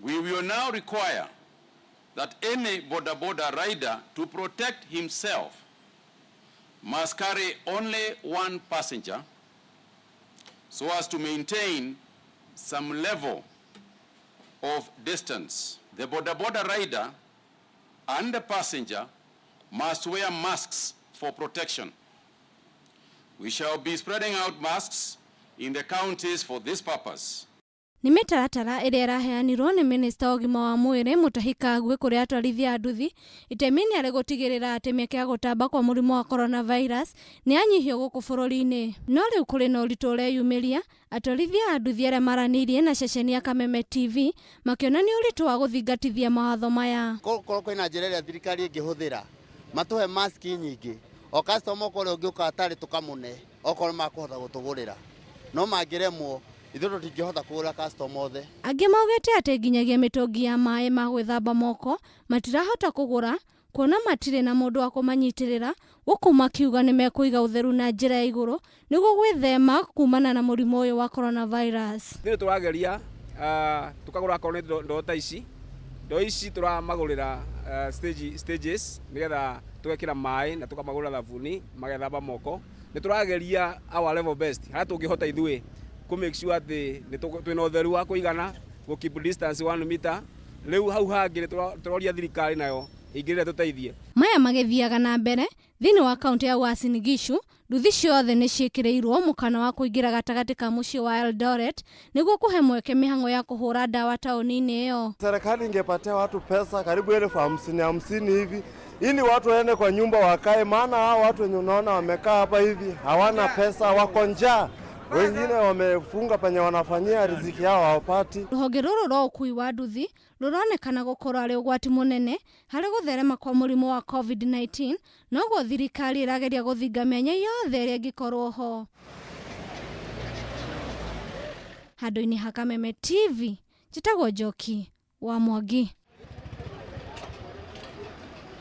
We will now require that any boda boda rider to protect himself must carry only one passenger so as to maintain some level of distance. The boda boda rider and the passenger must wear masks for protection. We shall be spreading out masks in the counties for this purpose. Nĩ mĩtaratara ĩrĩa ĩraheanirwo nĩ mĩnĩsta wa ũgima wa mwĩrĩ Mutahi Kagwe kũrĩ atwarithia a nduthi itemi-inĩ arĩ gũtigĩrĩra atĩ mĩeke ya gũtamba kwa mũrimũ wa coronavirus nĩ yanyihio gũkũ bũrũri-inĩ. No rĩu kũrĩ na ũritũ ũreyumĩria, atwarithia a nduthi arĩa maranĩirie na ceceni ya Kameme TV makĩonania ũritũ wa gũthingatithia mawatho maya. Korwo kwĩna njĩra ĩrĩa thirikari ĩngĩhũthĩra matũhe mask nyingĩ o customer okorwo ũngĩũka atarĩ tũkamũne okorwo makũhota gũtũgũrĩra no mangĩremwo ithuĩ tũtingĩhota kũgũra customer othe. Angĩ maugĩte atĩ nginyagia mĩtũngi ya maĩ ma gwĩthamba moko matirahota kũgũra kuona matirĩ na mũndũ wa kũmanyitĩrĩra gũkũ makiuga nĩ mekũiga ũtheru na njĩra ya igũrũ nĩguo gwĩthema kumana na mũrimũ ũyũ wa coronavirus. Ithuĩ tũrageria tũkagũra akorwo nĩ ndoo ta ici, ndoo ici tũramagũrĩra stages nĩgetha tũgekĩra maĩ na tũkamagũrĩra thabuni magethamba moko. Nĩ tũrageria our level best harĩa tũngĩhota ithuĩ kũ make sure atĩ twĩna ũtheru wa kũigana, gũ keep distance 1 meter. Rĩu hau hangĩ nĩ tũroria thirikari nayo ĩingĩrĩre tũteithie. Maya magĩthiaga na mbere thĩinĩ wa kaunti ya Uasin Gishu, nduthi ciothe nĩ ciĩkĩrĩirwo mũkana wa kũingĩra gatagatĩ ka mũciĩ wa Eldoret nĩguo kũhe mweke mĩhang'o ya kũhũra ndawa taũni-inĩ ĩyo. Serikali ingepatia watu pesa karibu 50,000 hivi ili watu waende kwa nyumba wakae, maana hao watu wenye unaona wamekaa hapa hivi hawana pesa, wako njaa, wengine wamefunga penye wanafanyia riziki yao hawapati. Rũhonge rũrũ rwa ũkui wa nduthi rũronekana gũkorwo arĩ ũgwati mũnene harĩ gũtherema kwa mũrimũ wa COVID-19, noguo thirikari ĩrageria gũthinga mĩanya yothe ĩrĩa ĩngĩkorwo ho. Handũ-inĩ ha Kameme TV, njĩtagwo Njoki wa Mwangi.